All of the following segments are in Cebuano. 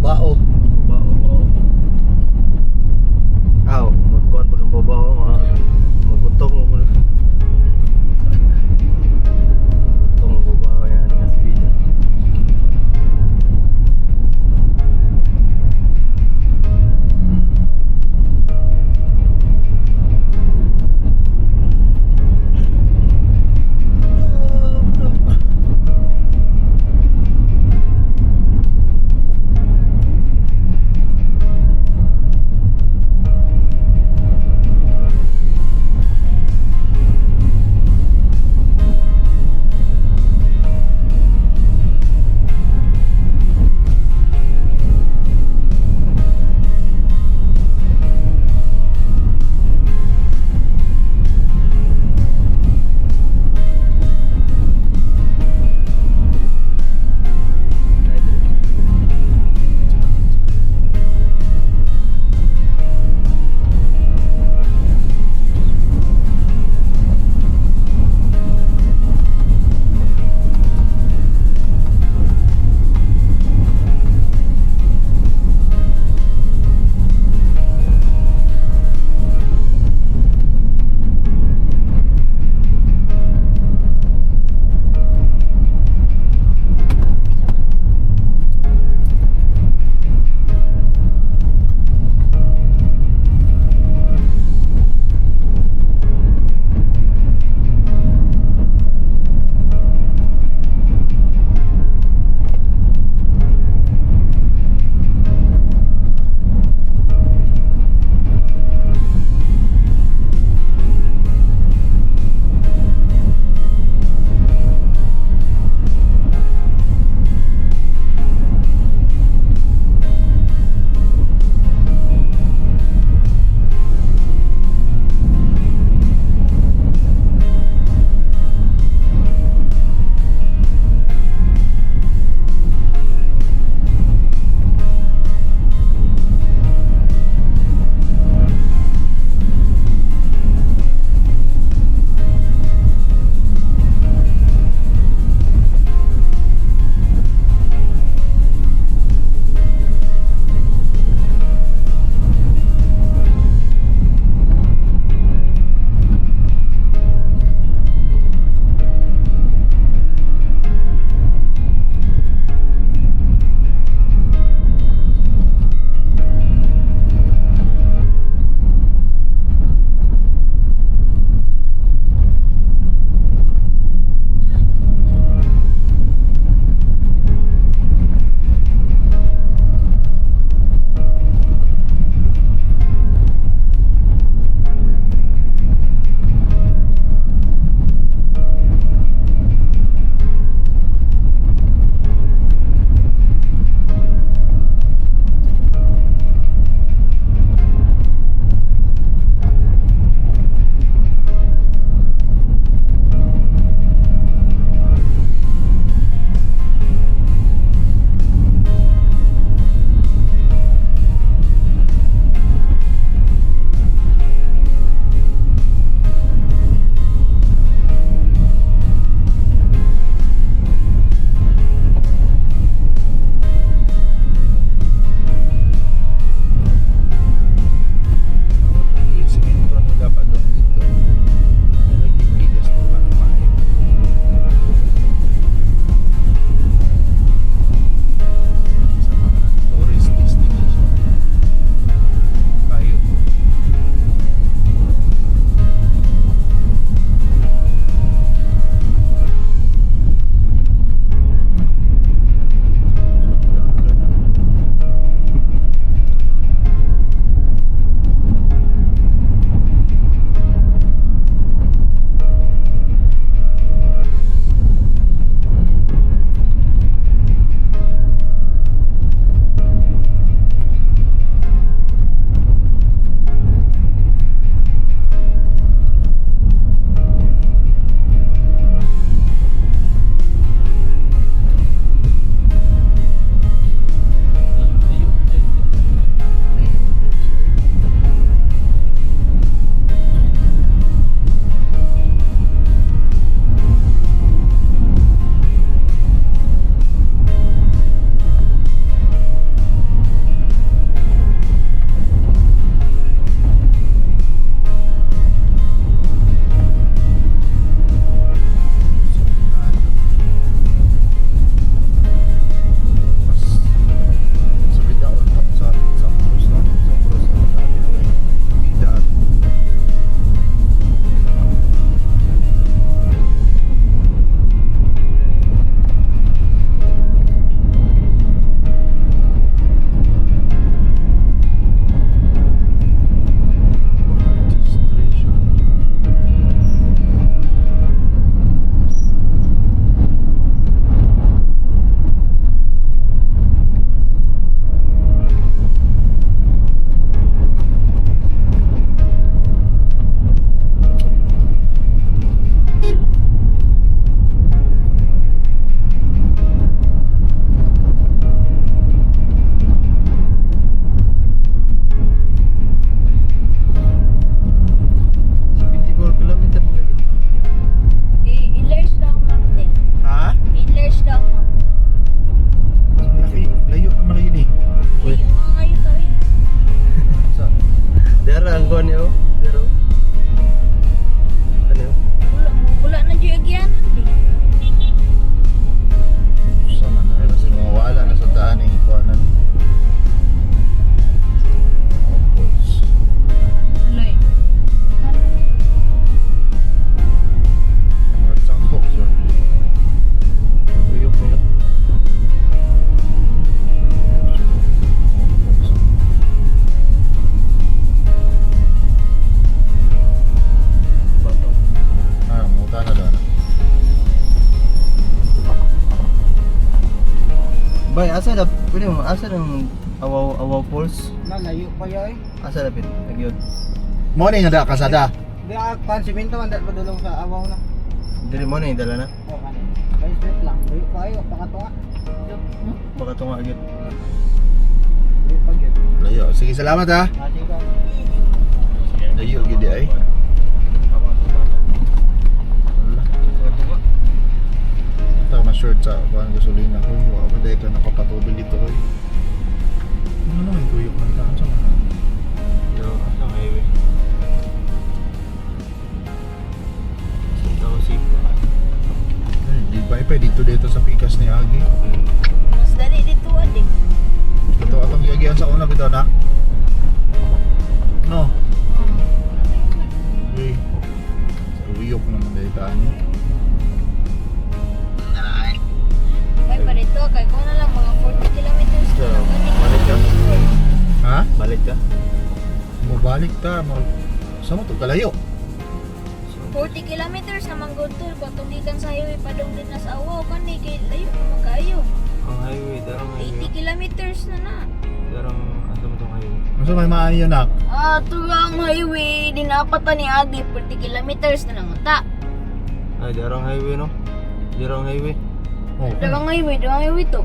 Bao. Bao, oo. Aw, magkuan po ng babaw, mga magutom mo po. Gutom ang babaw yan nga si Vida. Dara ang kuan niyo. Dara. Ano? Wala, wala na dyan agyanan di. Sama na kasi mga wala na sa daan eh kuanan. Outpost. Alay. Mga sangkok sir. Uyok niyo. Outpost. Bato. Ah, muta na doon. Bay, asa na pwede mo asa ng awaw awaw pulse? Nalayo pa yun. Asa lapit? Nagyod. Morning nga da kasada. Di ah, pan simento man dahil padulong sa awaw na. Dili mo na dala na. O kanin. By street lang. Layo pa ayo, pakatunga. Baka tunga gyud. Layo pa gyud. Layo. Sige, salamat ha. Ah, sige. Layo gid ay. Wala. Ito, ma-short sa kuan gasolina ko. Wa pa dahil ka nakapatubig dito ko. Ano naman kuyok ng taan sa mga? Yo, asa ang highway? Santa Jose pa. Ay, di ba pa dito dito sa pikas ni Agi. Mas dali dito adi. Ito atong giagian sa una bitaw na. No. Okay. Uyok naman dahil taan niya. May pa dito kay ko na lang mga 40 kilometers So, na lang. balik ka? Ha? Balik ka? Mubalik ta. Sa mo to kalayo. 40 kilometers na manggod to katong gikan sa highway padung din na sa awaw kani kay layo naman kaayo. Ang highway, darang highway. 80 kilometers na na. Darang asa mo tong highway? Ano may maayo nak? Ah, tuwang highway dinapatan ni Agi 40 kilometers na lang unta. Ay, darang highway no? Darang highway. Oh. Dagang highway to.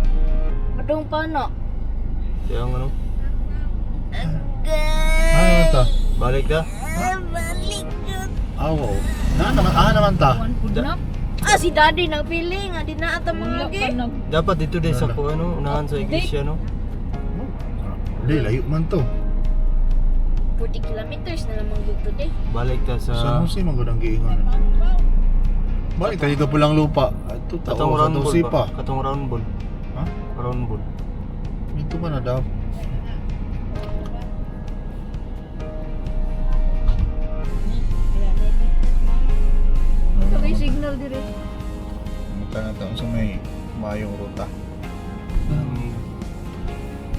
Padung pa na. Darang ano? Ano ta? Balik ka? Balik jud. Aw. Na naman ah naman ta. Da- Ah, si Daddy nagpili nga di na ata mga agi. Dapat dito din sa Wala. ko ano, unahan sa iglesia no? Di layo man to. 40 kilometers na lang manggod to day. Balik ka sa San Jose man gud ang giingon. Balik ta dito pulang lupa. Ato ta Katong oh, round sa ball Jose ba? pa. Katong round ball. Ha? Round ball. Dito man na daw. Ito kay signal dire. Muta na ta sa may maayong ruta.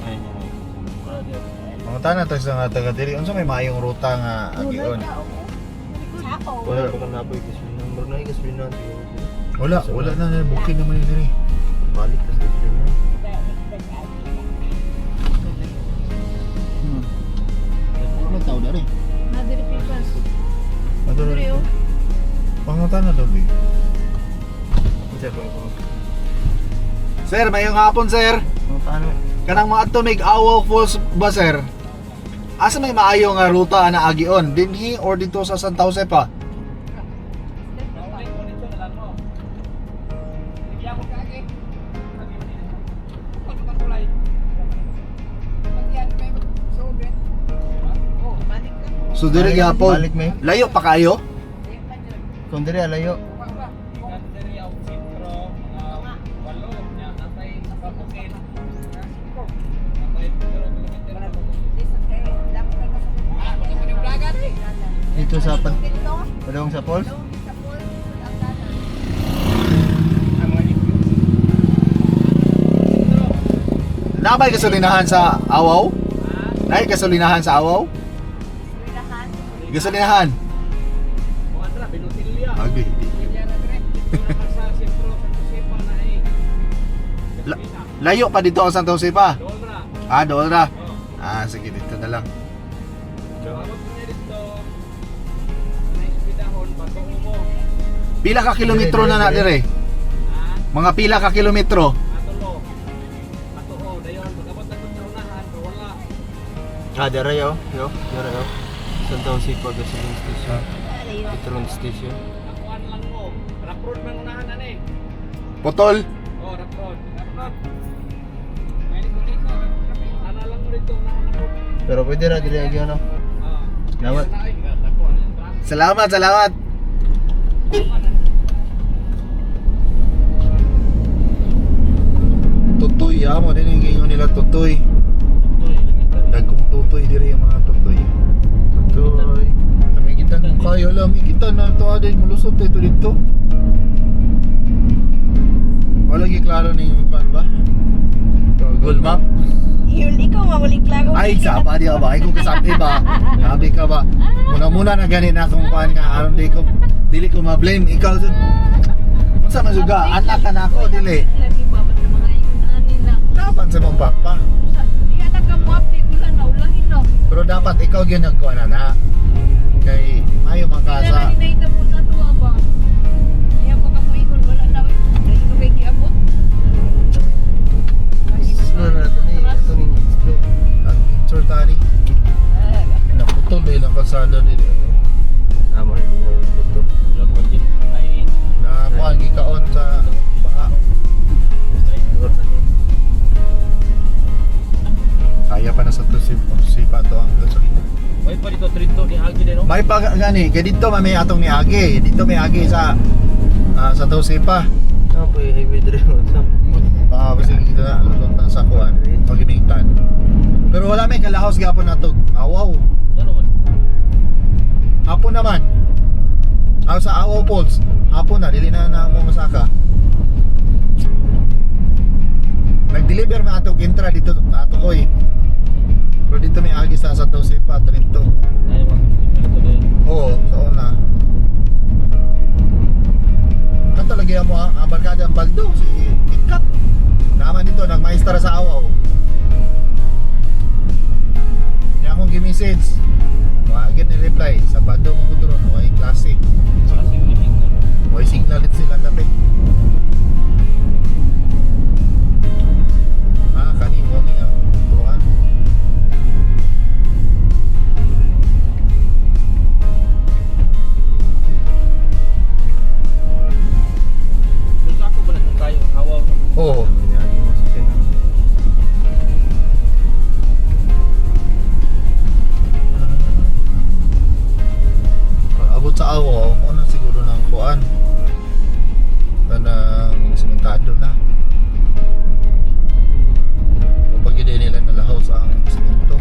Ay, ay, ay. Muta na ta sa nga taga diri unsa may maayong ruta nga agion. Wala pa ka napoy gasolina. Murag na gasolina siguro. Wala, wala na booking naman ni diri. Balik ka sa gasolina. Wala tao diri. Na dire pikas. Maduro. Panguta na daw bi. Unsa ko ko? Sir, mayong hapon sir. Paano? Kanang mga mig Awaw Falls ba sir? Asa may maayo nga ruta na agion? Dinhi or dito sa Santa Jose pa? So diri Balik- gyapon. balik, may. Layo pa kayo? Kung diri alayo. Dito sa pan Padong sa falls? Nabay gasolinahan sa Awaw? Nay gasolinahan sa Awaw? Gasolinahan. Agi. Layo pa dito ang Santa Jose pa. Ah, Dolra. Ah, sige dito na lang. Pila ka kilometro na na dire? Mga pila ka kilometro? Ah, dara yo. Yo, dara yo. Santa Jose pa gasoline station. Petrol station. Putol. Pero pwede ra diri agyo no. Salamat. Salamat, salamat. Tutoy, ah, mo din yung gingon nila tutoy. Dagkong tutoy diri ang mga tutoy. Tutoy. Amigitan mo kayo lang, amigitan na to aday mulusot dito dito. Wala gi klaro ning kuan ba? Google Map. Yun, ikaw mawalik klaro. Ay, saba di ba? Ay, kung kasabi ba? Sabi ka ba? Muna-muna na gani na akong kuan nga aron di ko dili ko ma-blame ikaw jud. Unsa man juga anak ka na ako dili. Lagi ba basta mga ingon ani na. Dapat sa mong papa. Iya na ka mo update ulan na ulahin no. Pero dapat ikaw gyud nagkuan na na. Kay mayo man ka Wala sa na hinahitabo sa tuwa ba. Ayaw pa ka mo ingon wala na oy. Dahil ko kay giabot. Explore na ito ni. Ito ni explore. adventure tani. Naputol eh lang kalsada dili. Tama rin yung buto. Na kuan gikaon sa baha. Explore na ni. Kaya pa na sa sipa to ang gasolina. May pa dito trito ni Agi din no. May pa gani kay dito man may atong niagi. Dito may agi sa sa Tosipa. Tama po yung highway drive. Sa Ah, basta dito na lusot na sa kuan, pagimitan. Pero wala may kalahos gapon na to. Awaw. Ano man? Hapon naman. Ah, sa Awaw Falls. Hapon na dili na na mo masaka. Nag-deliver man atong intra dito ato koy. Pero dito may agi sa Tosipa, Trento. Ay mga customer dito din. Oo, sa una. Kato lagi mo ang barkada ang baldo si Kitkat. Naman dito nagmaestra sa awaw. Niya akong gi-message. Wa agad ni reply sa bado mo ko doon way klase. Kasi living na. Way signal dit sila dapit. Ah, kani mo ni ang tuan. Pero sa ako ba na tayo hawaw no. Oo. May mo sa kanya. Abot sa awo, mo na siguro ng kuan. Kanang simentado na. O pag hindi nila nalahaw sa ang simento.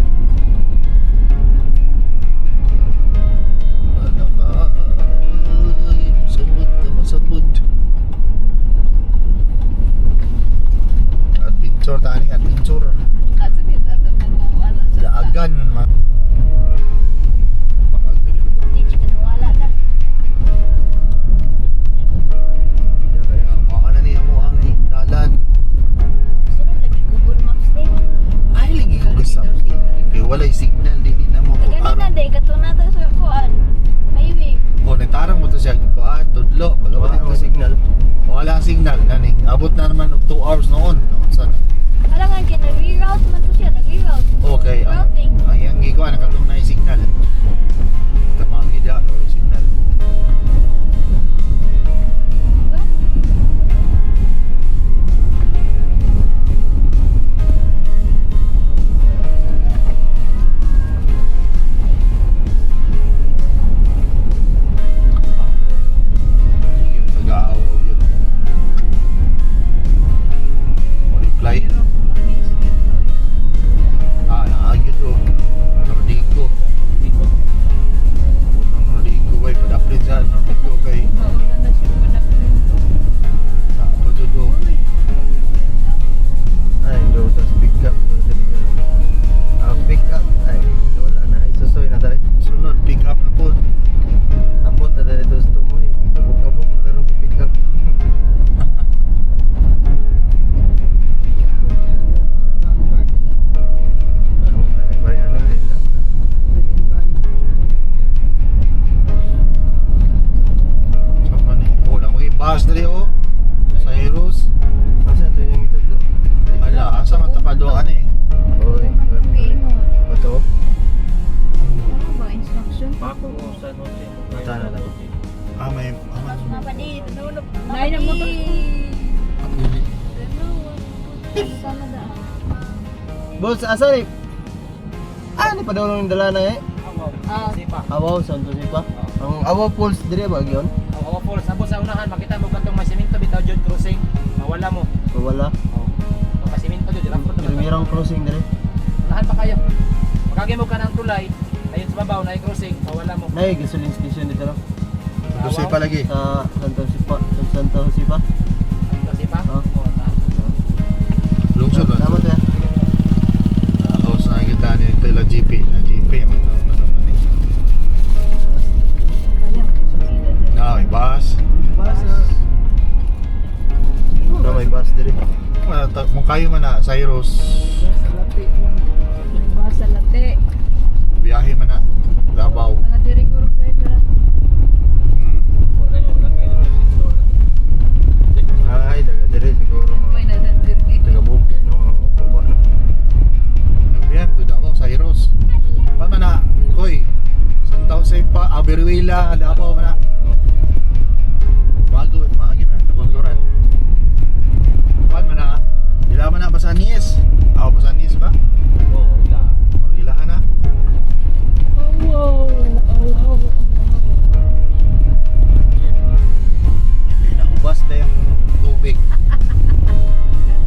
Wala ka. Ay, masabot, masabot. Adventure tani, adventure. Asa ni ato wala. Daagan, ma. Teach ka na wala na. Mao na niya mo ang dalan. Sunod lagi Google Maps din. Ay, lagi ko gusto. Kay walay signal, dili na mo ko Ganina tarong. day kato na to sa kuan. Highway. O, nagtarong mo to siya. Kuan, tudlo. Pag Wala dito akong sa signal. Wala ang signal. Nani, abot na naman og 2 hours noon. Noon sa Alangan kay nag-reroute man to siya, nag-reroute. Okay. Ang, Routing. ang iyang gikuan, nakatong na yung signal. Tamang gida, no, yung signal. Diba? Sige, pag-aawaw yun. O, reply. Pero amazing yun to, eh. Ah, naagyo to. Nordico. Dito. Abot ng Nordico, bay. Padaplit sa Nordico kay Mauna na siya pa na sa Pajudo. Uy. Ay, do sa pick up. Dali ka. Ah, pick up. Ay, wala na. Isusoy na tayo. Sunod, pick up na po. Abot na tayo dito sa tumoy. Abog-abog na tayo pick up. Abot na tayo. Ano rin lang. Sa pa ni? Oh, lang may bus dali oh. Cyrus. Asa ito yung itudlo? Ala, asa man tapaduan eh. Oy, oy. Ingon. Ito. Ano ba instruction? Pako mo sa Jose. Sana lang. Ah, may ah, Mas mapadi. Nay, na mo to. Dili. Sana daan. Boss, asa ni? Ah, ni padulong yung dala na eh. Awaw. Ah. Sipa. Awaw Santo Sipa. Ang Awaw Falls dire ba gyud? Ang Awaw Falls. Abo sa unahan, makita mo katong may simento bitaw jud crossing. Mawala mo. Wala. Oh. Ang may simento jud, rough road naman. Primerang crossing dire. Unahan pa kayo. Makagi mo ka ng tulay, ayun sa babaw na crossing, mawala mo. Nay gasoline station dito no? Sa Jose Awaw. pa lagi. Sa Santo Sipa, sa Santo Sipa. Santo Sipa? Oh. Oo, ta. Lungsod ba? Tama to. House na kita ni Tela GP. Na GP ang tawag na naman eh. Kaya, sugidan. Na, may bus. Bus. Na may bus dire. Wala, kung kayo man na, Cyrus, Basa late. biyahe man na, Davao. Mga diri ko driver. Wala wala kayo dito sa Ay, daga dire siguro May mga nanandiri. taga bukid no, mga baba no. Biyahe to Davao, Cyrus. Pa man na, Koy, Santa Jose pa, Aberuela, Davao man na. Bago, maagi man na, Tagontoran. Pan man na, ila man na, Basanis. Aw, Basanis ba? Oo, ila. Marilahan na. Oh, wow. Oh, wow. Hindi na ubas na yung tubig.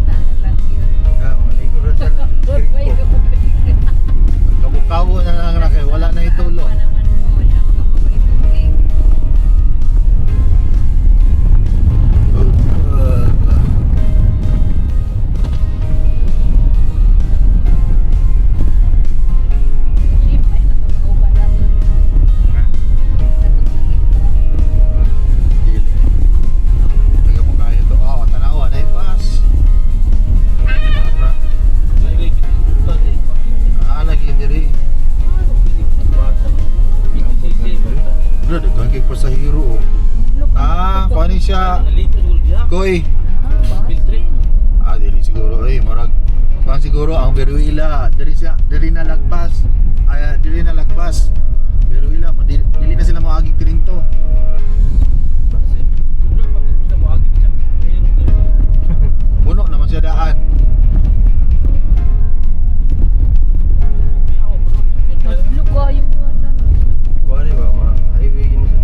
Na lang yun. Ah, maligo ra sa May tubig. Kabukawo na lang na kay wala na itulo. Pa naman mo, wala ka pa ba itubig? Jeep ay nakakauban na to. Katong sa kita. Dili. Taga mo kayo to. Oh, tanawa na bus. Ah, lagi diri. Bro, daghan kay pasahero oh. Ah, kuan ni siya. Koy. Ah, bus din. Ah, dili siguro eh murag kuan siguro ang Beruila. Diri siya, diri na lagpas. Ay, diri na lagpas. Beruila, mo dili, dili na sila moagi Trinto. Puno naman siya daan. Look, kayo ko na. Kuan ba mga highway gini sa.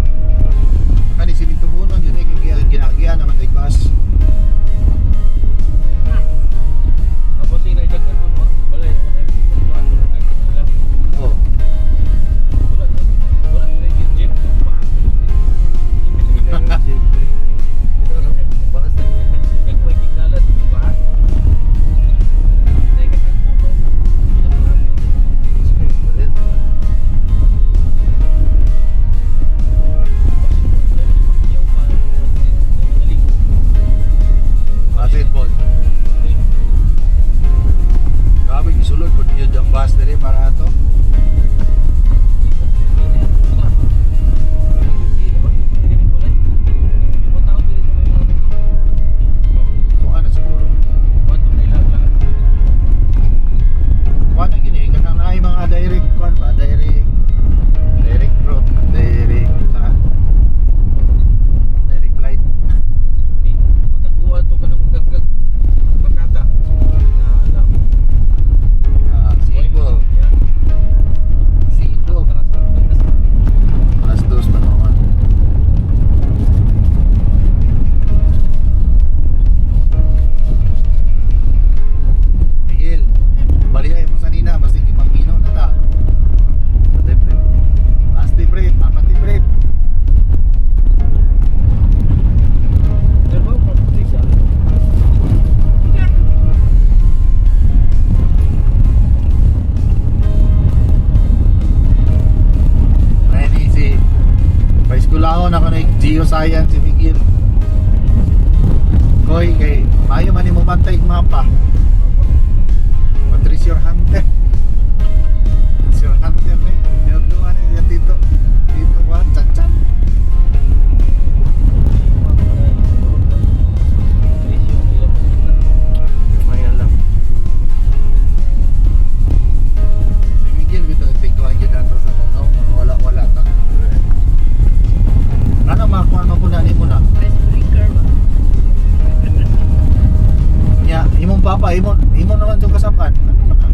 Kani simintuhonon yun eh kay ginagian naman tay bus. Oh. Jeep dire. Dito no. Bus na. Balit. Asin po. Grabe, gisulod po yun ang bus diri para ato. Kuan na siguro. Kuan na gini, kanang naay mga direct kuan ba, direct direct route, direct ha? Direct flight. Ah, Cebu. Cebu. Alas 2 pa naman. Miguel, baliay mo sa nina, basta ipangino na ta. Patay pre. Asti pre, apati pre. Ready si Paiskulahon ako na geoscience si Miguel. Koy, kay maayo man nimo bantay og mapa. Patricio Hunter. Treasure Hunter ni. Tinugduan ni siya dito. Dito ba? Chan chan. Gamay na lang. Si Miguel bitaw tigwan gyud ato sa mga wala-wala ta. Ano makuha mo po na nimo na? Icebreaker ba? Nya, imong papa, imo imo naman yung kasapan. Ano man na?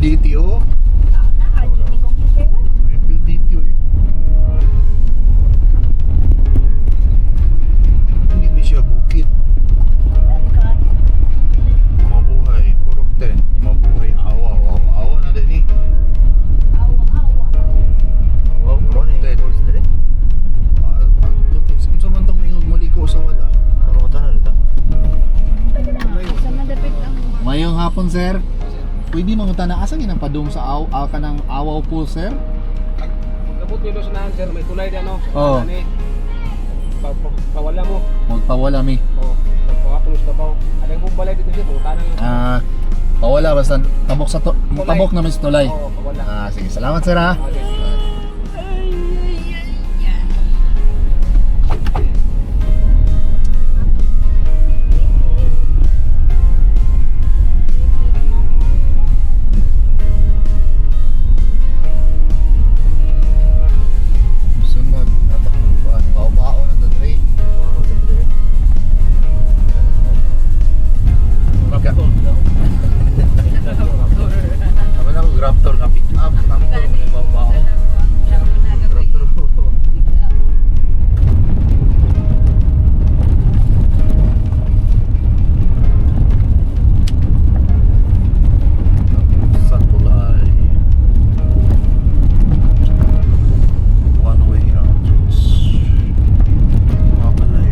PLDT oh. Na, ni computer man. May PLDT eh. Hindi mi siya bukid. Mabuhay, Purok 10. Mabuhay, Awaw. Awaw, awaw na din eh. Awa-awa. Wow, mo ni Ten. pulse dire. Ah, ah, tutok. Unsa man tong ingog maliko sa wala? Ano ko tanan ta? Sa madapit ang Mayong hapon, sir. Pwede mangutana asa ginapadung sa aw, aw kanang Awaw po, sir? Pagkabot nilo sa nahan sir, may tulay na no. Oo. Ano eh. Pawala mo. Magpawala mi. O, pagpawapon sa babaw. Alam mo balay dito siya, tungtanan lang. Ah, pawala basta tabok sa to, tabok naman sa tulay. Oo, pawala. Ah, sige. Salamat, sir, ha. Okay. Sunod, natakbuhan. Bao-bao na to, Dre. Wow, sa dire. Raptor daw. Sabi na ko, Raptor na pick up. Raptor, may bao-bao. Raptor. Sa tulay. One way out. Mga balay.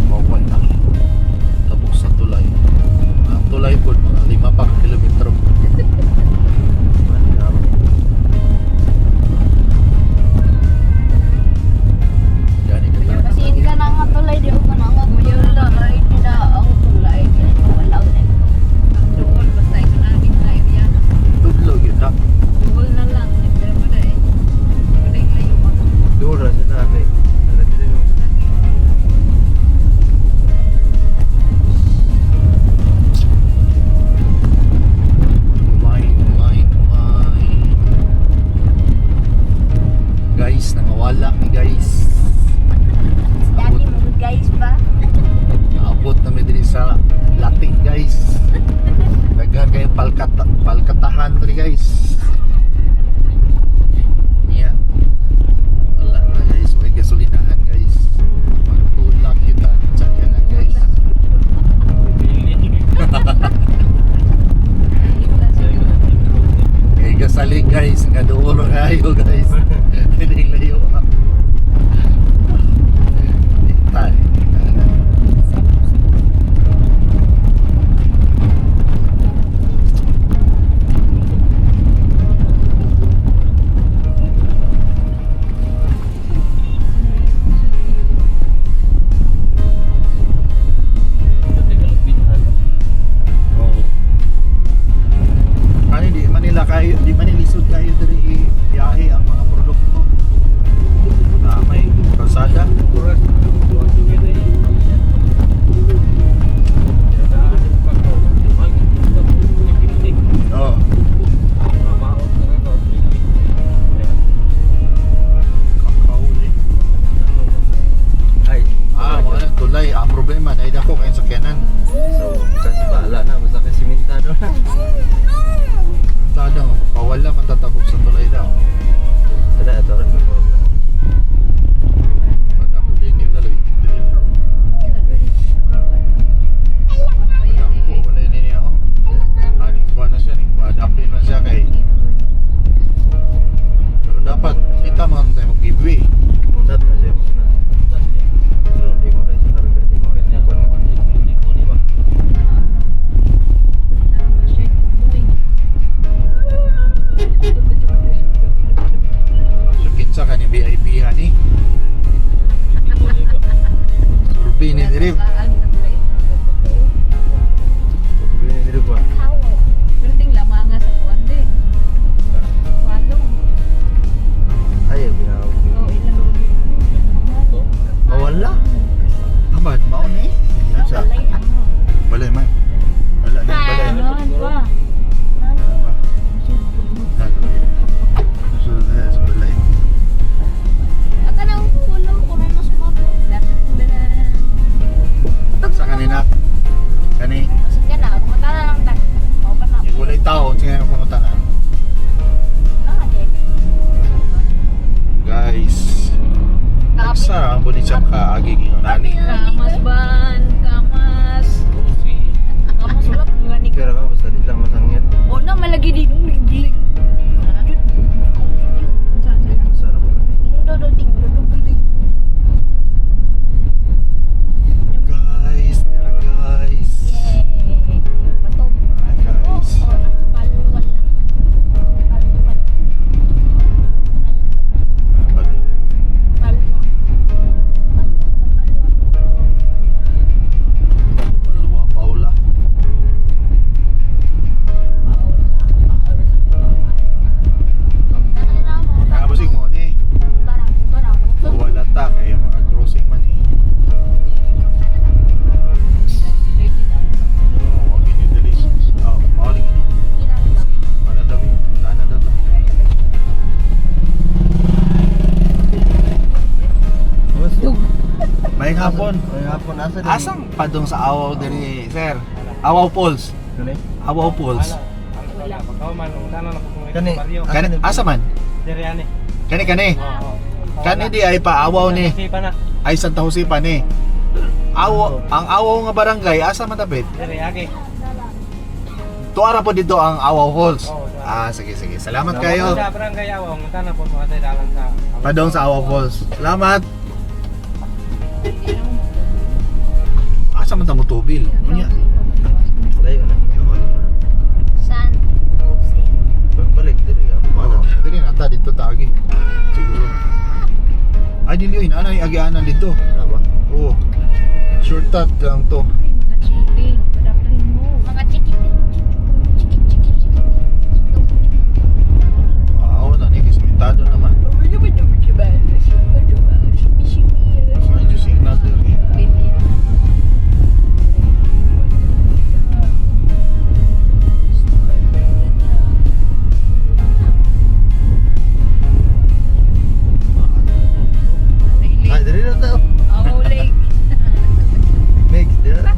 Bawal na. Tabok sa tulay. Ang tulay po, mga 5 pa kilometro. Gani ka na. Kasi hindi ka na nga tulay, di ko na nga tulay. Hindi na ang tulay. Wala na. Duol, basta ikaw na ating tayo yan. Tudlo yun na. Duol na lang. Pero wala eh. Wala yung layo pa. Dura sila kay. Ano dire no? Tulay, tulay, tulay. Guys, nangawala mi guys. Dati mo guys ba? Naabot na mi diri sa Lati guys. Daghan kayo palkatahan diri guys. Niya. Wala na guys, way gasolinahan guys. Magtulak kita sakyanan guys. Kay gasalig guys, nga duol kayo guys. Hindi layo ha. Tay. Oo. Ano di Manila kayo, di Manila lisod kayo diri biyahe ang mga produkto. Na may kalsada. Oo. Kakauli. Ay. Ah, wala nang tulay. Ang problema, naida ko kayo sakyanan. So, kasi bahala na basta kay simentado na. Tada, pawala man tatabok sa tulay daw. Wala ito rin mo. Pag ako din yung daloy. Dali. Ako, wala yun niya oh. Ah, ningkuha na siya, ningkuha. Adapin man siya kay. Pero dapat, kita man tayo mag-giveaway. Munat na siya, munat. Pero di mo kay sa karga, di mo kay sa So, kinsa ka ni VIP hani? Survey ni Dirib. Pag ni ba? Pero ting lamanga sa kuwan di. Palong. Ay, binaw. Oo, ilang. Wala. Abad, mao ni. Sa Walay na. Kamas ban, kamas. Kamas wala pa gani. Pero ka basta di lang masangit. O na malagi di gilig. Masarap na. Guys, tara guys. Ah, guys. Ah, balik. Palwa, Paula. Ah, basig mo ni. Wala ta kay mga crossing man eh. Oo, okay ni dali. Oh, mao lagi ni. Para daw eh. Sana daw to. May hapon. May hapon asa din. Asang padong sa Awaw diri, sir? Awaw Falls. Kani? Awaw Falls. Wala. Pagkaw man, wala na po kung Kani. baryo. Kani asa man? Diri ani. Kani kani. Oo. Kani di ay paawaw ni. Kasi pa na. Ay Santa Jose pa ni. Awo, ang awaw nga barangay asa man dapit? Diri agi. Tuara po dito ang Awaw Falls. Oo, tuara. Ah, sige sige. Salamat kayo. Sa barangay Awaw, unta na po mga tayo dalan sa Padong sa Awaw Falls. Salamat. Asa man ta mo tubil? Unya. Layo na. San Jose. Pagbalik diri ka. Oo, dili na ta dito ta agi. Siguro. Ay dili oy, naanay agianan dito. Ano ba? Oo. Shortcut lang to. Ay, mga chipping. Padaplin mo. Mga chikitin, chikitin, chikitin, chikitin, Ah, oo na ni kismentado naman. Medyo signal diri. Bilya. Ay, diri na ta. Awaw Lake. Mix, diri na.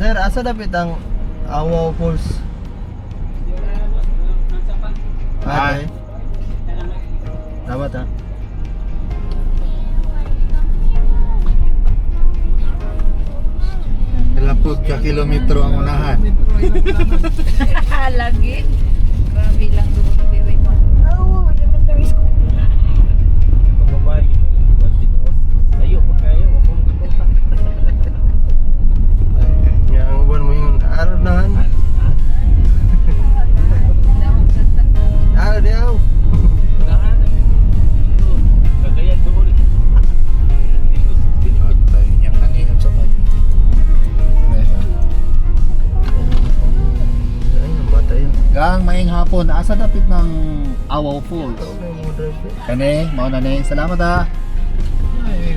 Sir, asa dapit ang Awaw Falls? Ah, okay. Tama ta. Ilang po ka kilometro ang unahan. Lagi. Grabe lang doon diri pa. Oh, elementary school. Pagbabae, sayo pa kayo, wako mo kapunta. Nga ang uban mo yung araw nahan. Dahong sa tanan. Araw di aw. Unahan na dito. Cagayan doon. Dito sa Atay niya kanina sa man. Ay, ang bata yun. Gang maing hapon, asa dapit ng Awaw Falls. Okay, mo drive eh. Kani, mao na ni. Salamat ah. Ay,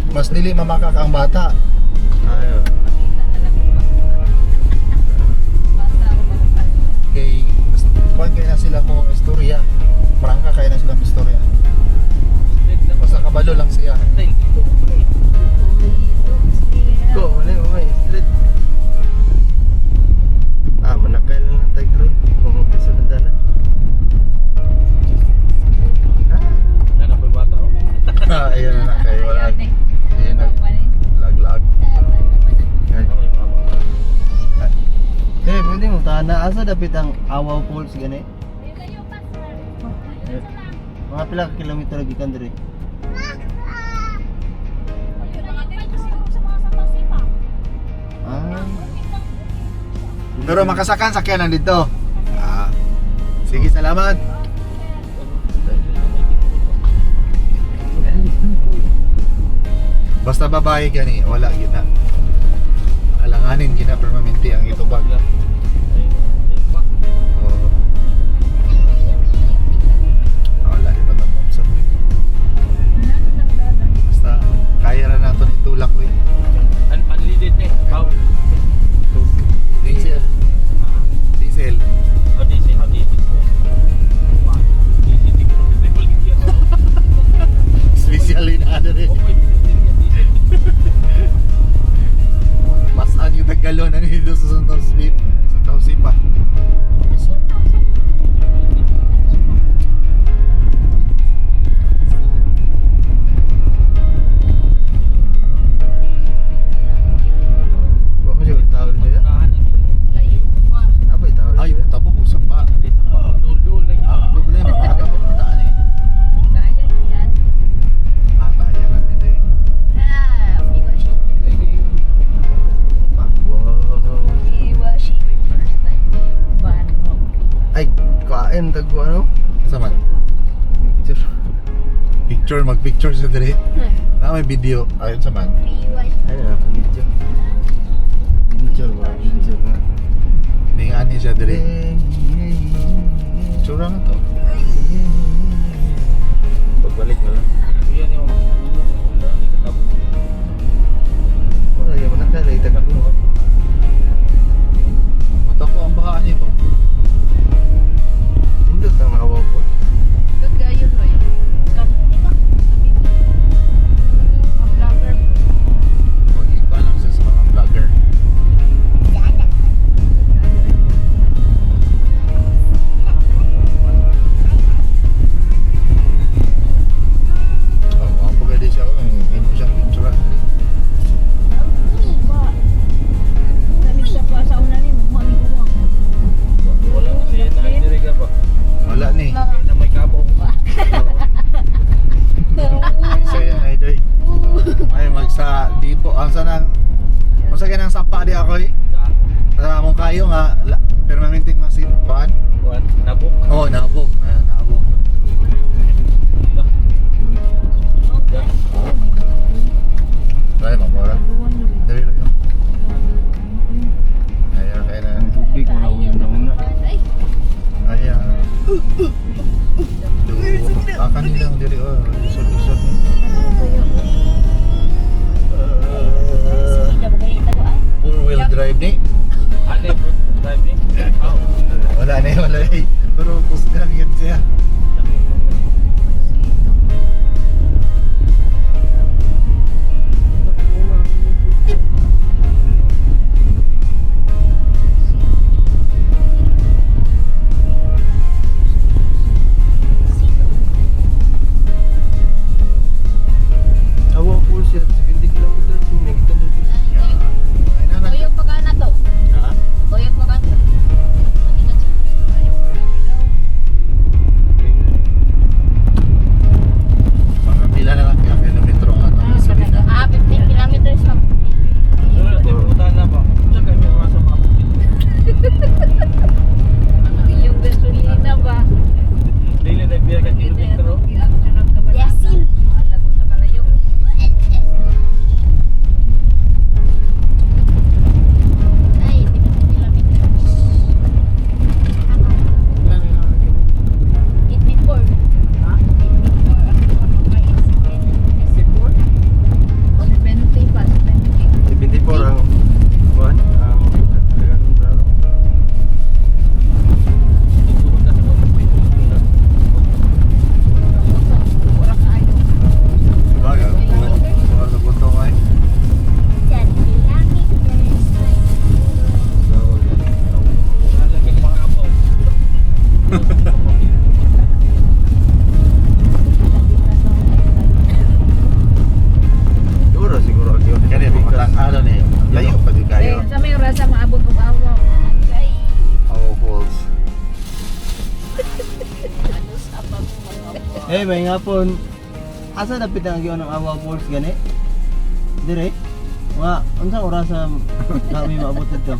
mas dili mamakak ang bata. Ayo. Pakita na lang ba. Bata o bata. Kay mas kuan kay na sila mo istorya. Prangka kay na sila mo istorya. Straight lang. Basta kabalo lang siya. Atay, dito. Go, wala mo may street. Ah, manakay lang ng tag drone. Kung isunod na. Ah, Wala na po yung bata oh. Ayun na na kay wala. Ayun eh. Ayun na Pa ni. lag-lag. ay. Ako yung mama. Eh, pwede mo tana asa dapit ang Awaw Falls gani? Layo pa, sir. Mga pila ka kilometro gikan diri. Layo pa siguro sa mga sapa-sipa. Ah. Pero makasakan sakyanan dito. Ah. Sige, salamat. Basta babae gani, wala gina. Alanganin gina permanente ang itubag. Ayun, ayun pa. Oo. Wala di ba tapos sa Basta kaya na nato itulak eh. Unleaded eh. How? Diesel. Ah. Diesel. Oh, diesel. Oh, diesel. Wow. Diesel. Di ko na yan, oh. Special in ano rin. Oh, may diesel yan, diesel. Mas ang yung taggalon ano dito sa Santa Jose. Santa Jose pa. Wa mo siya tao dito ya? Unahan, ito. Layo pa. Nabay tao Ay, dito. tabo ko sa pa. Dito pa. Dul-dul lagi. Ang problema, makatabo ko taan eh. Kaya yan. Ah, tayo na nito eh. Ah, iwashi. Wow. Iwashi. First time. Ban mo. Ay, kain tag ko ano? Sa man? Picture. Picture, mag-picture sa dire. Na may video. Ayun sa man. Iwashi. Ay, na video. Picture ba? Picture na. Ningaan niya siya dire. Tsura na to. Pagbalik mo lang. Kuya ni Mama. Wala, hindi ka tabo. Wala yung manakay lagi tag ko. Mata ko ang bahaan niya po. Indot ang Awaw Falls. Good kayo, Roy. Ganun, di ba? Mga vlogger po. Mag-iba lang siya sa mga vlogger. Oh, mga pagkali siya. Oh, hindi mo siyang picturean. Lamig sa pa sa una ni mo, mami ko. Wala ko siya na diri ka ba? Wala ni. Kaya na may kabo. Ay, saya na ito eh. Ay, magsa dipo. Ang sanang, ang sa ganang sapa di ako eh. Sa Sa among kayo nga, la, permanenteng masipan. kuan nabok. Oo, oh, naabog. Ayan, naabog. Ay, mamora. Dali lang yun. Ayan, kaya na. Ang tubig mo na una una. Ay, Ayan. Do, ah, kanilang dili. Oh, isod, isod. sige na ba tago ay. Four wheel drive ni. Ane bro, drive ni. Oh. Wala na eh, wala na eh. Pero kusgan yun siya. Eh, may nga po. Asa dapit ang giyon ng Awa Falls gani? Dire? Mga unsang oras sa kami maabot dito?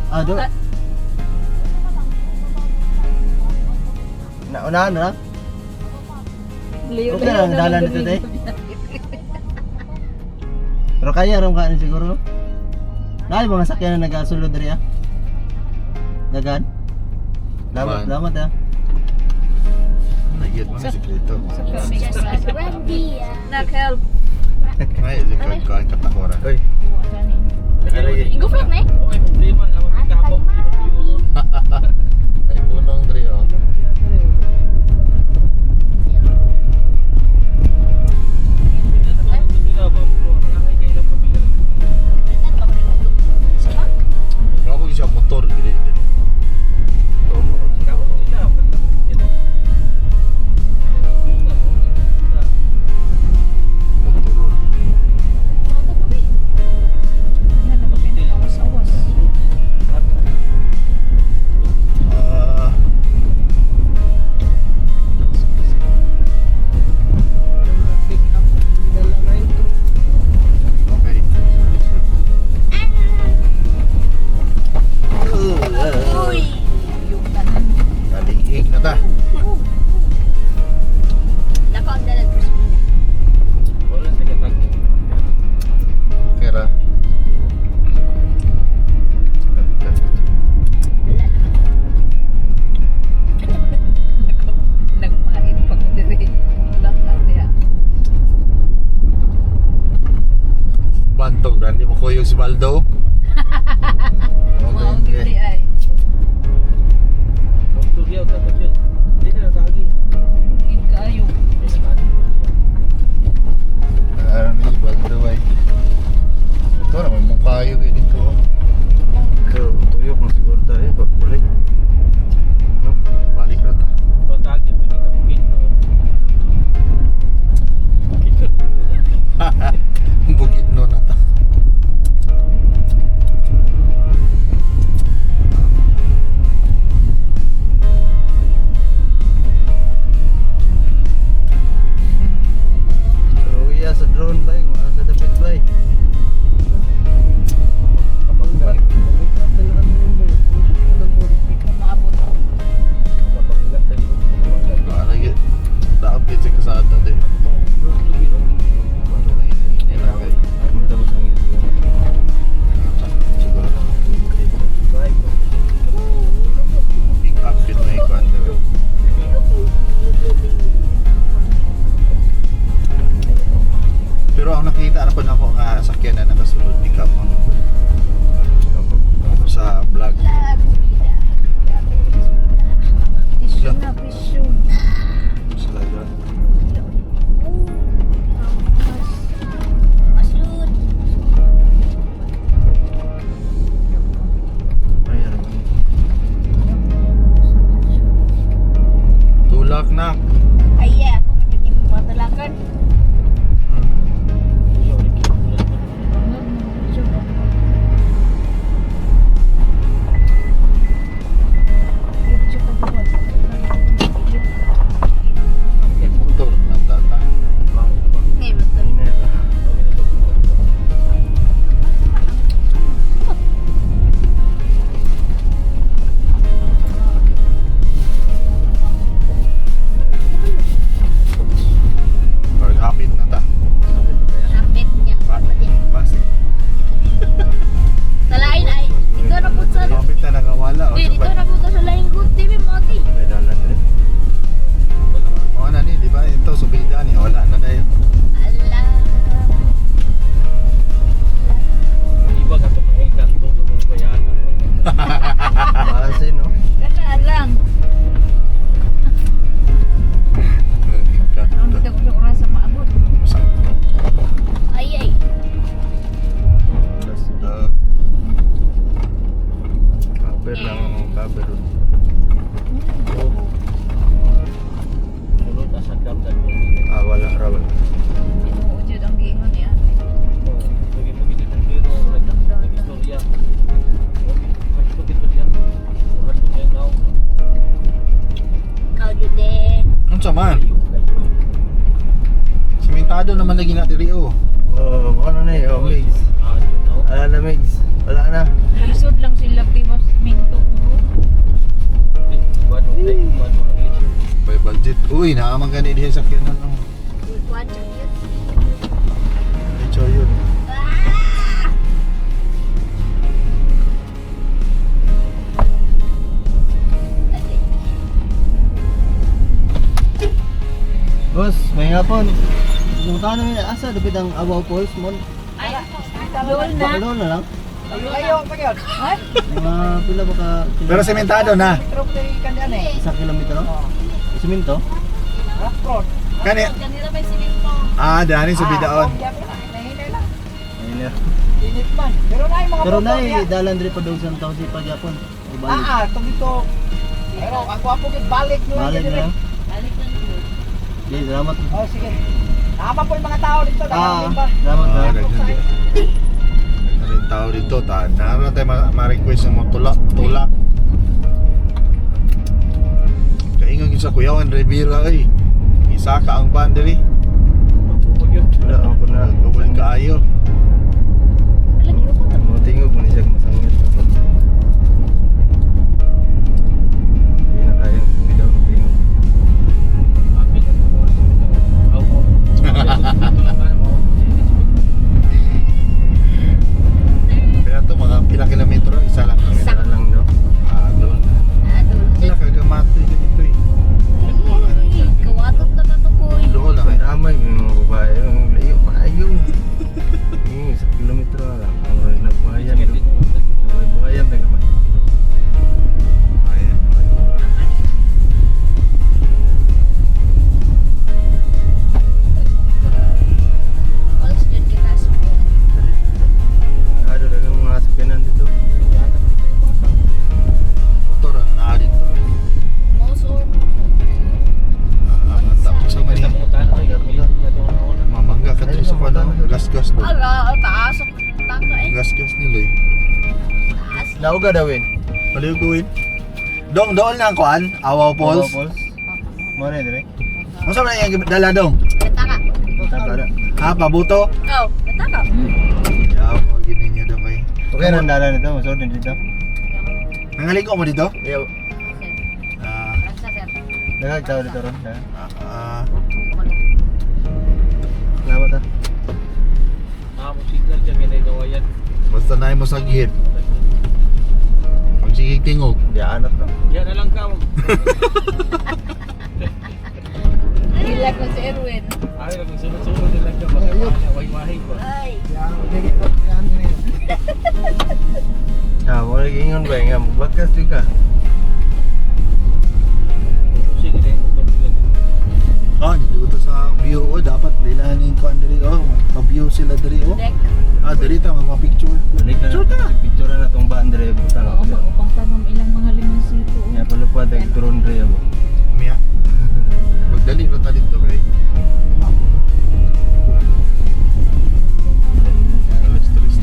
Ah, do. Na unahan na? Layo Okay lang, dalan dito, te. Pero kaya ron kanin siguro. Naay mga sakyan na nagasulod diri ah. Dagan. Salamat, Man. salamat ah. Nagyad mo na sikreto. Just as Randy. Nak help. Ay, di ko ko ang katakora. Oy. Ingo flat na eh. Okay, problema ang among kapok, di ba yun? Ay, punong dre oh. Bravo siya motor gid dre. Motor. Yan na awas-awas. Ah, Pick up. Dala na ito. okay. Uy! Yung tanan. Naliig na ta. Nako ang dalag ko sa bila. Okay ra. Wala naman. Nagmait pa ko diri. Tulak lang diha. Bantog ra, di mo kuyog si Baldo. Mao Okay. gid ay. Gid kaayo. Ano ni si Baldo ay. Ito na may mukha yun eh, dito. Oh. So, tuyok na siguro tayo pagbalik. No? Balik ra ta. Bukid no na ta. So, iya sa drone bay, kung asa dapit bay. Di ko maabot. Ah, lagi. Daap gid sa kasada de. Punta mo sa ngil. Siguro. Pick up gid na ikuan dere. Pero ang nakita na po nako nga sakyan na nakasulod pick up ang sa vlog. Tissue na, tissue. Sila. Maslud. Ayan. Tulak na. Ay, yeah, ako hindi mo matalakan. Motor na tata. Ngayon, motor. Ayun na. Unsa man? Simentado naman lagi na diri oh. Oh, ano na eh, oh, Migs. Wala na, Migs. Wala na. Lisod lang sila tiwas minto ko. By budget. Uy, naaman gani diha sa kinan oh. Kuan chariot. Ay, yun. Ah! Boss, may hapon. Punta na may asa dapit ang Awaw Falls mo. Ay, doon na. Alone na lang. Ayo, pa yun. Ay, Mga pila ba ka? Pero sementado na. Metro pa yung kandian eh. Isang kilometro? Siminto? Rough road. Kani Kanila may simento. ah, dani sa bidaon. Nahinay lang. Ayun na. Init man. Pero na yung mga Pero na motor niya. eh, dalan diri pa daw sa tao si Pagyapon. O balik. Ah, itong dito. Pero ang gwapo gid balik nyo lang Balik diri. na lang. balik lang yun. Okay, salamat. Oh, sige. Tama po yung mga tao dito. Ah, Dahil ba? salamat. Ah, Ah, daghan din. Daghan din tao dito. Ta, naroon na tayo ma-request ng mga tulak, tulak. Kaingon yun sa Kuyawan Rivera ay. Isaka ang van diri. Wala ako na. Ubol kaayo. Lagi ko to. Mga tingog mo ni siya masangit. Hindi na kayang sabi daw ng tingog. Pero to mga pila kilometro, isa lang kami. Isa lang daw. Ah, doon. Ah, doon. Wala kagamate dito eh. Ay, kawatot na katukoy. Doon lang eh. Damay yung mga babae. Yung layo pa ayo. Yung isang kilometro na lang. Ang rin na buhayan. Buhay-buhayan na gamay. Ayan. Calls dyan kita sa Ano, dagang mga sakyanan dito. Motor ang naa dito. Motor. Ah, tapos sa mani. Mamangga ka dito sa kuwan. Gas-gas doon. Ala, taas ang tanga eh. Gas-gas nila eh. Taas. Nauga dawin. Paliw gawin. Dong, doon lang kuan. Awaw Falls. Falls. Mo na dire. Unsa man yung dala dong? Kataka. Taka na. Ha, pabuto? Oh, kataka. Yaw, mo gini niyo dong eh. Okay na ang dalan nito, masod din dito. Nangaligo mo dito? Yaw. Ah, Rasa sir. Daghang tao dito ron. Daghang. ah, Salamat ah. basta na mo sa gihit. Pag sige tingog. Di anat to. Yan na lang ka. Hila ko si Erwin. Ay, kung sunod-sunod na lang ka. Baka way-wahi ba? Ay. Ah, wala ingon ba nga bakas jud ka. Sige na yung motor nila. Ah, dito to sa view oh, dapat bilahan yung kuan diri oh, pa-view sila diri oh. Deck. Ah, diri ta magpa-picture. Balik na. Picture ta. Picture na tong baan dire butang. Oo, upang tanom ilang mga limonsito. Nya palupad ang drone dire abo. Umiya. Magdali ra ta dito kay. Alas tres.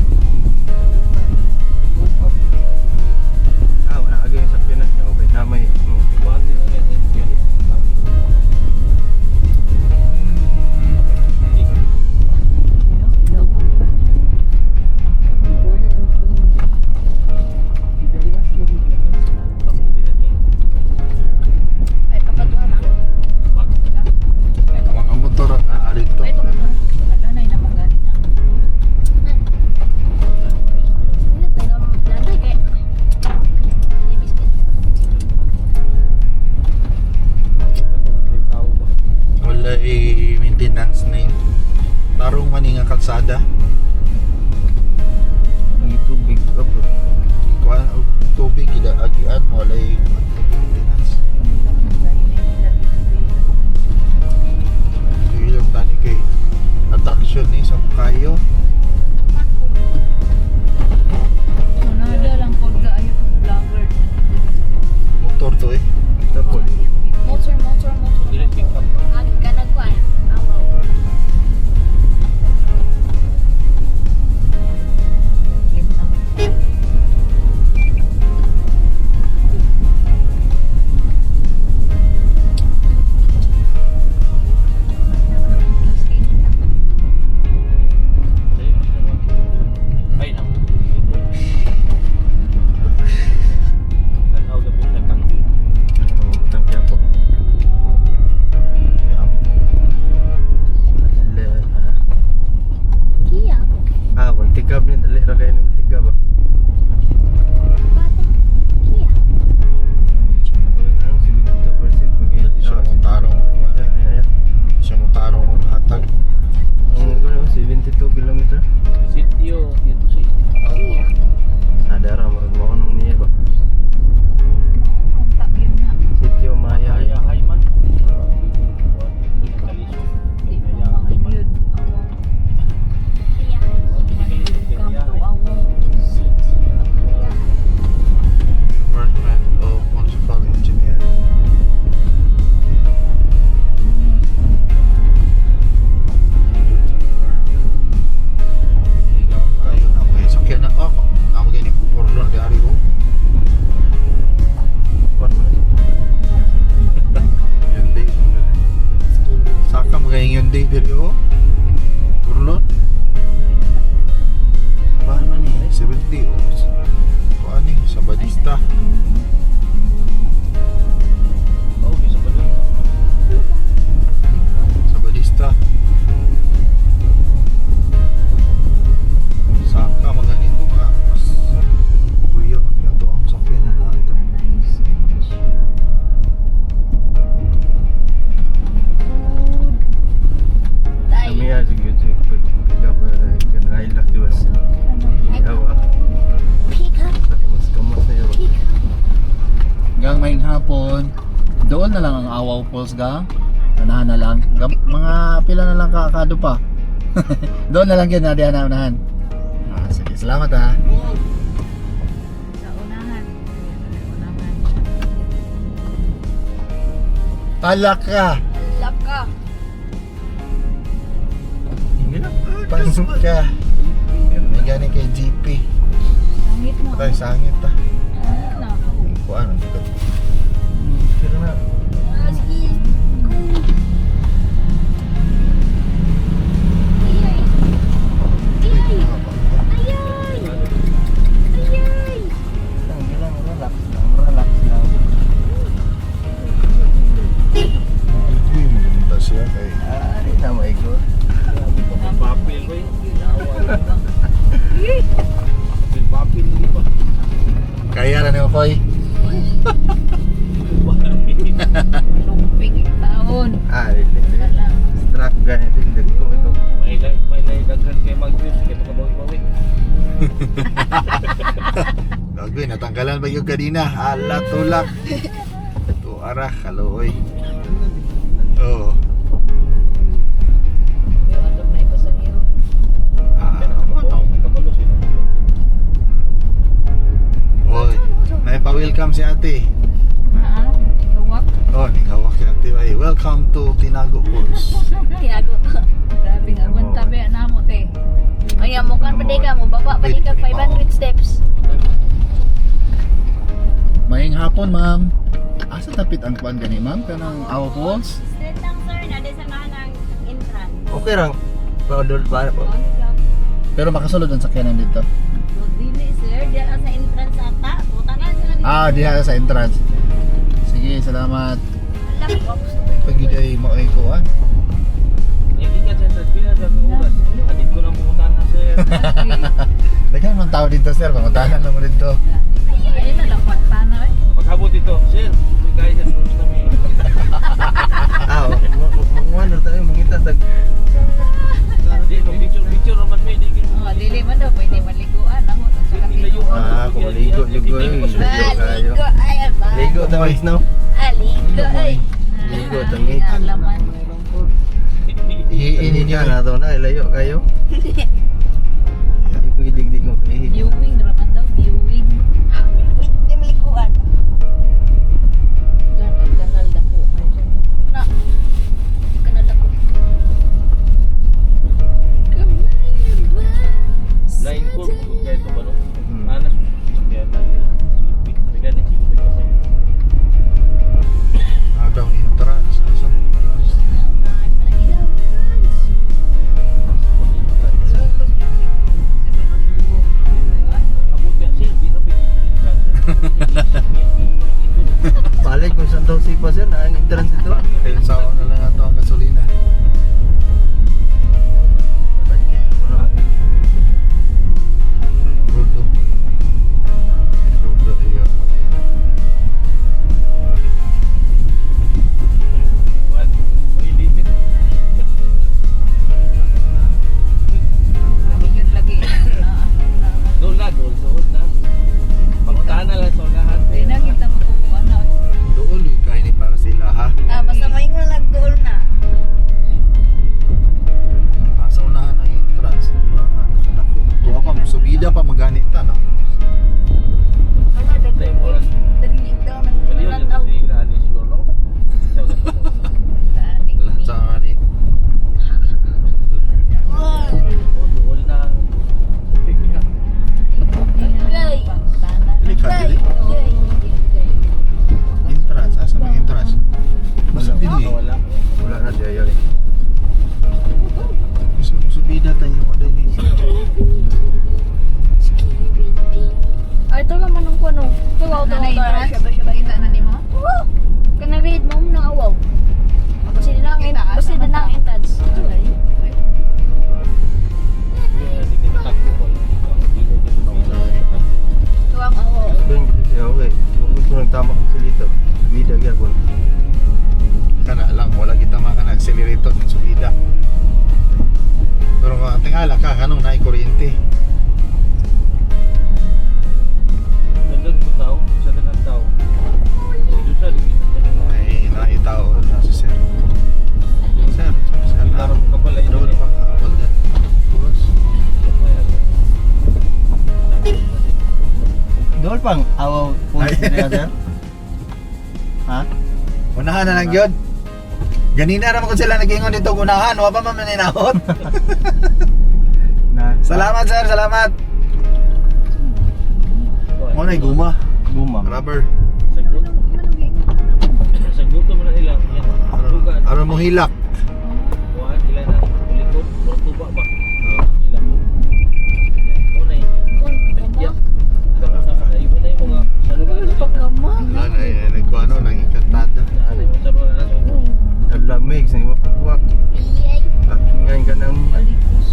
Ah, wala kagay yung sakyanan. Okay, damay. Buhati lang yan. Ay, pagkatuha na. Mga motor ang naa dito. Ay, pagkatuha. Wala na yung namagani na. Ano tayo nanay kay. May biscuit. Wala eh, maintenance na yun. Tarong man nga kalsada. Lagi tubig apo. Kuan og tubig ida agian wala eh, maintenance. Dili lang tani kay attraction ni sa kayo. Sunada lang po kaayo itong vlogger. Motor to eh. Tapos. Motor, motor, motor. Dili pick up. Agi ka nagkuan. Awaw. Doon na lang ang Awaw Falls ga. Unahan na lang. Mga pila na lang kakado pa. Doon na lang yun, na diyan na unahan. Ah, sige, salamat ha. Sa unahan. Unahan. Talak ka. Laka. Pasok ka. May gani kay GP. Sangit na. Patay, sangit ta. Sangit na. Kuan, ang likod. Pero na. Ah, sige. Go. Ayay. Ayay. Ayay. Ayay. Ang lang, relax lang, relax lang. Uy, maganda siya kay. Ah, di na maigo. Papel ko eh. Papel hindi pa. Kaya ra ni Okoy. Lumpig yung taon. Ah, di, di, di. Wala lang. Struck ganito yung dagko ito. May lay daghan kay mag-juice kay makabawi-bawi. Gagoy, natanggalan ba yung kanina? Ala, tulak. Ito, ara, kaluoy. Oo. Yung atong na ipasahero. Ah, ano? Kabalo sila. Oy, may pa-welcome si ate. Ha? Luwak. Oh, nigawak si ate. Ay, welcome to Tinago Falls. Tiago. Grabe nga. Aguanta ba na mo te. Ay, mo kan pa ka mo baba pa di ka 500 steps. Maying hapon, ma'am. Asa tapit ang kuan gani, ma'am? Kanang Awa Falls? Straight lang sir, na sa ng entrance. Okay lang. Paudol pa po. Pero makasulod ang sakyanan dito. Dili sir, diyan lang sa entrance ata. Butangan sila dito. Ah, diha sa entrance. Sige, salamat. Alam ko. Pag yun ay maoy kuan. Hindi ka sa entrance pila sa oras. Adit ko lang pumuntahan na sir. Daghan man tao dito, sir. Pangutanan lang mo dito. Ayun na lang. Pantana eh. Paghabot dito, sir. May kaya sa sunod kami. Ah, manguan na tayo mangita tag. Di, picture picture naman may di Oh, dili man daw pwede maliguan. Ako sa Layuan. Ah, kung maligo jugo eh. Ah, Ligo kayo. ligo ay ba. Ligo ta mas no. Ah, ligo ay. Ligo tangi. Laman. Ihiin ninyo Ini na to na ilayo kayo. Hindi ko gidigdig mo kay. Viewing raman daw, viewing. Wait, di maliguan. Yan, ang kanal dako. Ay, dyan. Na. Di ka na dako. Line ko, kaya ito ba no? Manas, sakyan natin. Bigan din siguro ka Ah, daw entrance. Asa entrance? Abot yan, sir. Di na pwede. Balik kung saan daw si sir na ang entrance ito. Kaya sa na lang ato ang gasolina. Rudo. Rudo iyo. Yun lagi. Ah, Doon na, doon, doon na. Pangutahan na lang sa unahan. Di na kita makukuha na. Dool kay ni para sila ha. Ah, basta maingon lang dool na. Nasa unahan ng entrance. Mga dako. Tuwa pa subida pa magani ta no. Wala, daglig daw ng Baliw run na out. siniglaan niya siguro, no? Lahat sa ani. O, doon na. Gay. Dili ka dili. Gay. Entrance asa may entrance? Basta dili. Wala. Wala na siya yun. Gusto mo subida tayo wa dili. Ay, ito naman ang kuno. Ito, wow, ito, Na ito, entrance? siya ba, siya ba? Kita na nimo? Wow! Kanang read mo na awaw. Basta din ang Kita, asa basta man din ang ta? entrance. Ito ang awaw. Doon gid siya okay. Gusto nang tama kong silito. Bida gyapon. Kana lang wala kita maka na accelerator ng subida. Pero nga tingala ka kanong naay kuryente. Dagan ko tao, sa dagan tao. pang Awaw Falls diri, sir? Ha? Unahan na lang yun. Ganina naman kung sila nag-ingon dito unahan, wa pa man maninahot. Na. Salamat, sir, salamat. Mo na guma. Guma. Rubber. Sagot. Saguto mo na sila. Yan. Tuga. Aron mo hilak. Kuhaan ila na likod. Murag tuba ba? Ila. Una eh. Gama. Tapos na ibo na yung mga sa lugar na Pagkama. Wala na eh, nagkuano, nangikantata. Ano yung sa mga nasa Kalamig sa wakwak. Iyay. Ngayon ka ng Alikos.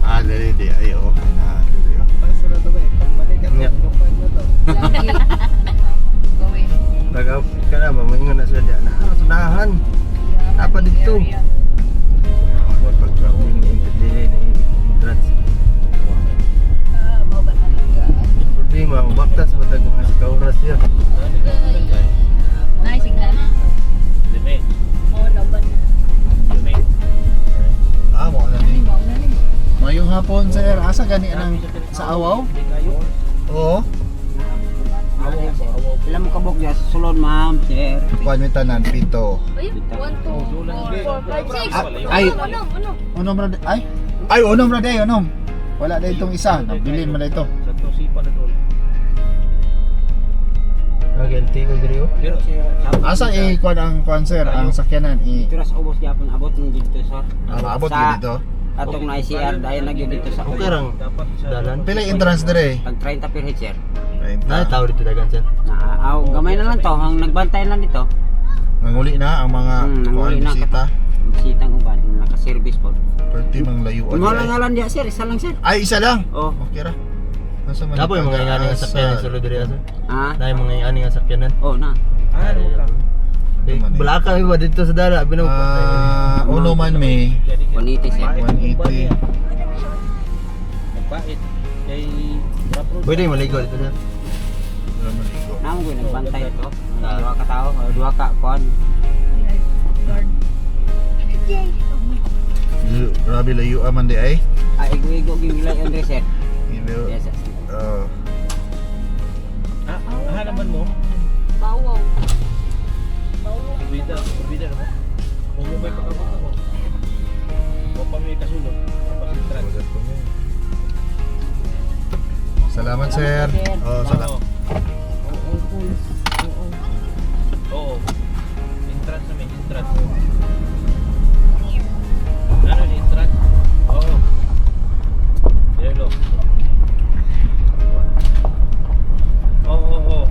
Ah, dali di ay oh, na dali oh. Taas na to ba eh. Pagbalik ka Yeah. to. Lupad na to. Lagi. Gawin. Taga ka na ba moingon na sila diyan. Ah, sunahan. Apa dito? Area. Dili na entrance. Ah, mao ba talaga? Problema, baktas matag mga sa oras siya. Nice signal. Lime. Oh, laban na. Lime. Ah, mo na Ani ni. mao na ni. Mayong hapon, sir. Asa gani ang sa awaw? Hindi kayo. Oo. Awaw ba? Awaw. Ilan mo kabuk niya sa sulod, ma'am, sir? Kuan mi tanan pito. Ay, 1, 2, 4, 5, 6. Ah, ay. Unom, unom. Unom ra ay. Ay, unom ra day, unom. Wala na itong isa, nabilin man na ito. Sa to sipa na tol. Okay, ko diri oh. Pero Asa i kuan ang kuan sir, ang sakyanan i Dito ra sa ubos gyapon abot ng dito, sir. ah, maabot Sa gyud dito. Atong na ICR dahil na gyud dito sa Okay rang dapat sa dalan. Pila yung entrance dire? Pag 30 per head, sir. Na tao dito dagan sir. Na aw, gamay na lang to, ang nagbantay lang dito. Nanguli na ang mga Nanguli kuan na. bisita. Bisitang uban, naka-service po. Perti mang layuan. Mo di lang ay. ngalan diya, sir, isa lang, sir. Ay, isa lang. Oh, Okay ra. Nasa man Napo yung mga ingani nga sakyanan sulod diri sir. ha? Na yung mga ingani nga sakyanan. Oh, na. Ah, ano ka? Eh, Balaka iba dito sa dala binaw. Ah, uno man may 180, sir. 180. Nagpait. Kay Pwede maligo dito sir. Wala maligo. Namo ko nagbantay dito. Duha ka tao, duha ka kuan. Guard. Yay. Grabe layo man di ay. Ah, igo-igo gyud gilay andre, sir. Hindi. Yes, sir. Oh. Ah, ah, naman mo. Bawaw. Bawaw. Bida, bida na mo. Kung mo may pakabot mo. Wa pa may kasulod. Tapos entrance. Salamat, sir. Oh, salamat. Oo. Entrance na may entrance. Ano yung entrance? Oo. Yelo. Oo, oo, oo.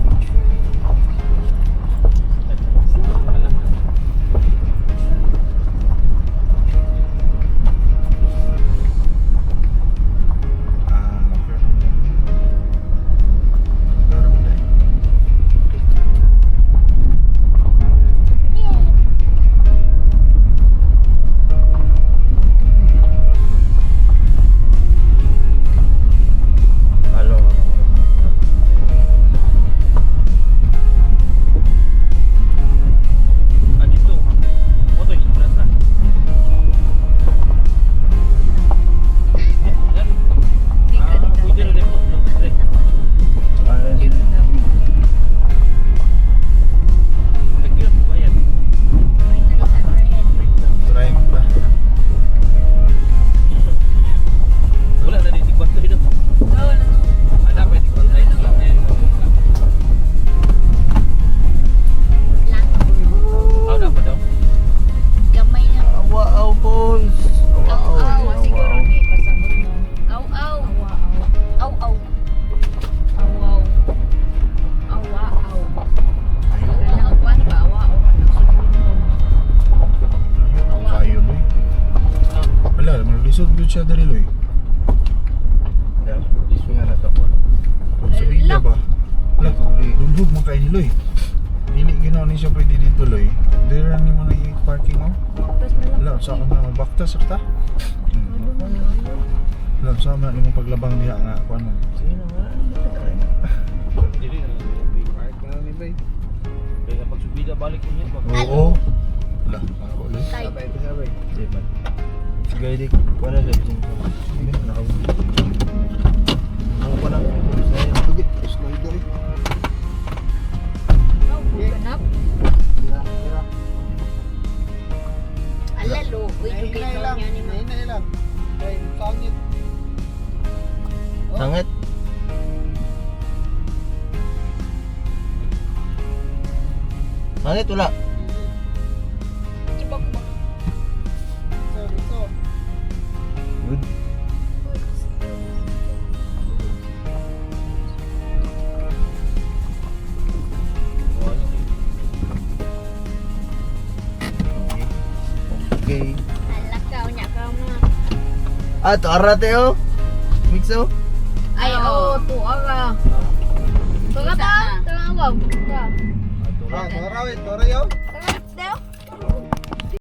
Wala. Ah, okay. Siguro mo dahil. Halo. Ah, dito. Mo to entrance na. Eh, yan. Ah, pwede na din po. Pre. Tagyo, bayad. Try mo ba? Wala na din tigbat dito. Ana pa tigbat tayo. Lang. Aw na pa daw. Gamay na. Awaw Falls. Aw, Aw, siguro ni pasabot no. Aw, aw. Awa aw. Aw, aw. Awaw. Awa aw. Kanang kuan ba awa aw kanang sulod. Kayo, Loy. Wala, malulisod doon siya dali, Loy. Nga na to. Sa bida ba? Wala, lulog man kayo ni Loy. Dili ginawa ni siya pwede dito, Loy. Dili lang ni mo na i-parking, oh. Baktas na lang. Wala, sa akong na magbaktas, sakta. Wala, sa akong na ni mo paglabang diha nga, kuan mo. Sige na nga. Dili na lang. Park na lang ni Bay. Kaya pag subida balik niya ba. Oo. Wala, ako, Loy. Tay. Sabay, sabay. Di man. Sige, di. Kuha na sa bisin ko. Sige, Ang kuha na. Sige, slider eh. Oh, ganap. Tira, tira. Ala lo, uy kay Nahinay lang. niya ni ma. Nahinay lang. Ay, sangit. Sangit. Sangit wala. Tibok mo. So, dito. Good. Okay. Ala ka unya ka ma. Ah, to arate oh. Mixo. Ay Oo, oh. tuwa ka. Tara ta, tara wow. Tara. Ah, tora, wait, tora yo. Tara, Deo.